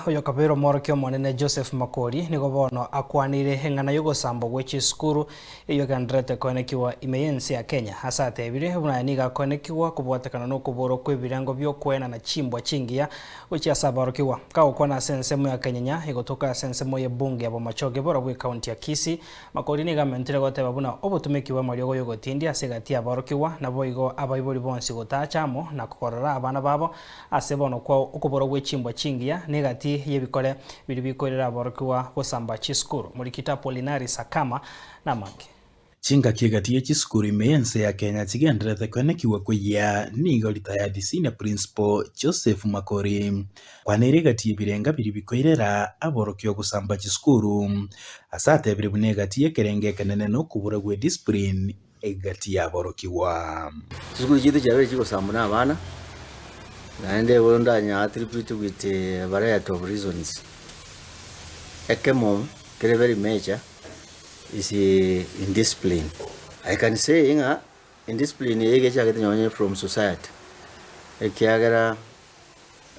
Oyokabeire omworokia omonene Joseph Makori nigo bono akwaneire eng'ana y'ogosambwa gwe chisukuru eyio egendererete koenekigwa ime y'ense ya Kenya ase atebire buna aya nigo akoenekigwa kobwatekana nokoborwa kw'ebirengo bi'okoenana chimbwa chingiya gochia ase aborokigwa. Kagokwana ase ensemo ya Kenyenya egotoka ase ensemo y'ebunge ya Bomachoge borobwo ekaunti ya Kisii, Makori nigo amentire goteba buna obotumeki bw'amariogo y'ogotindia ase egati y'aborokigwa naboigo abaibori bonsi gotacha amo na kogorora abana babo Ase bono kwao okoborwa gwe chimbwa chingiya negati y'ebikore biria bikoirera aborokigwa gosamba chisukuru. Morikito Apolinari Sakama namange. Chingaki egati ye chisukuru ime y'ense ya Kenya chigendererete koenekigwa koyia nigo retired senior principal Joseph Makori akwaneire egati y'ebirenga biria bikoirera aborokigwa gosamba chisukuru ase atebire buna egati y'ekerengo ekenene nokobura gwe discipline egati y'aborokigwa. Chisukuru chiaito chiabeire chigosambwa na abana, naende bono ndanya attribute with a variety of reasons. Ekemo kere very major is indiscipline. I can say ng'a indiscipline eye egechagete nonye from society, ekiagera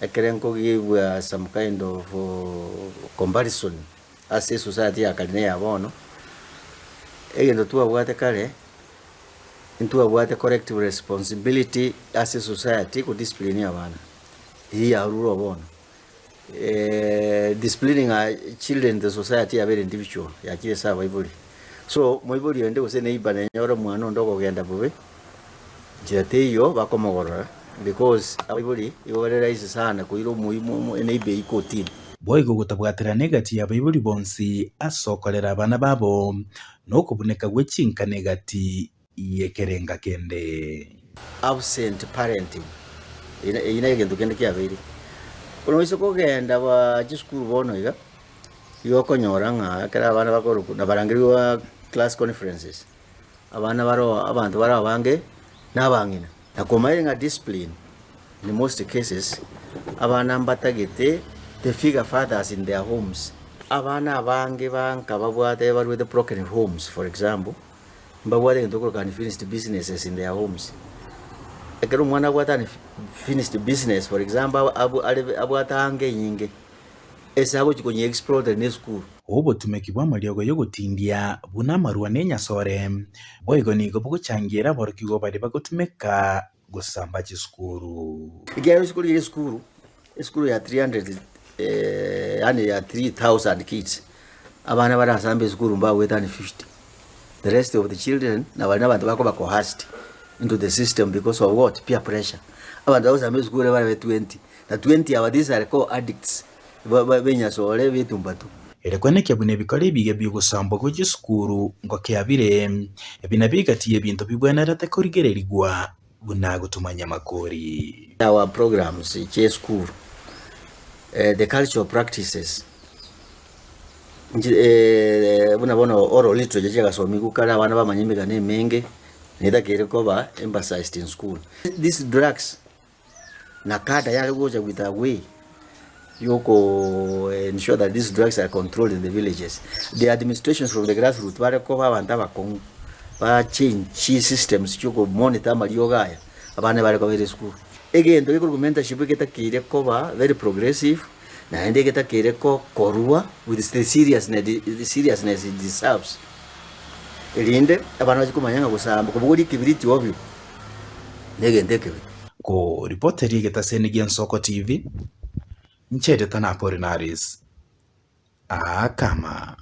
ekere nkogibwa some kind of comparison Ase esociety ya kare na eya bono, egento twabwate kare, ntwabwate collective responsibility ase esociety ko discipline abana, eyio yarure oo bono. Disciplining our children in the society yabeire individual, yachire ase abaibori. So, moibori onde gose neighbour nenyore omwana onde okogenda bobe, nchera teiyo bakomogorora because abaibori igo bare rahisi sana koira omoimo eneighbour eyio kotini. Boigo gotabwaterana egati y'abaibori bonsi ase okorera abana babo, na okobuneka gwe chinkana egati y'ekerenga kende. Absent parenting, eyio negento kende kiabeire. Bono oise kogenda ba chisukuru bono iga, igo okonyora ng'a ekero abana bakorokwa nabarangerigwa class conferences, abana baroo abanto bare abange na abang'ina. Na komaire ng'a discipline in most cases abana mbatagete the figure fathers in their homes. Abana abange ba nka babwate barwete broken homes for example, mbabwate egento tokoroka unfinished businesses in their homes. Ekero omwana abwate unfinished business for example abwate anger enyinge, ase agochi konye exploit na esukuru. Obotumeki bw'amariogo y'ogotindia buna amarwa na enyasore, boigo nigo bogochangiera aborokigwa baria bagotumeka gosamba chisukuru. Ekiagera isiko riria esukuru, esukuru ya 300 yaani ya 3000 kids, abana barasambe esukuru mbagoetania 50, the rest of the children nabari na abanto bakoba coerced into the system because of what? Peer pressure. Abanto bagosamba esukuru barabe 20, na 20 aba these are called addicts. B'enyasore b'etumbatu. Ere kwenekia buna ebikora ebiya bi'ogosambwa gwe chisukuru ngokea bire, ebi nabio egati y'ebinto bibwenerete korigererigwa buna gotumanya amakori. Our programs chi'esukuru, the cultural practices, buna bono oral literature chiagasomigwa kare abana bamanya emegano emenge, netakeire koba emphasized in school. These drugs na kada yare gocha with a way yoko ensure that these drugs are controlled in the villages. The administrations from the grassroots bare koba abanto abakong'u ba change chisystems chioko monitor amariogo aya abana bare kobera esukuru. Egento gekorokwa mentorship getakeire koba very progressive naende getakeire kokorwa with the seriousness the seriousness it deserves erinde abana bache komanya ng'a gosamba kobogoria ekebiriti obio negento ekebe. Koripoteria egetaseni gi'Ensoko TV, inche Editha Napolinaris, Akama.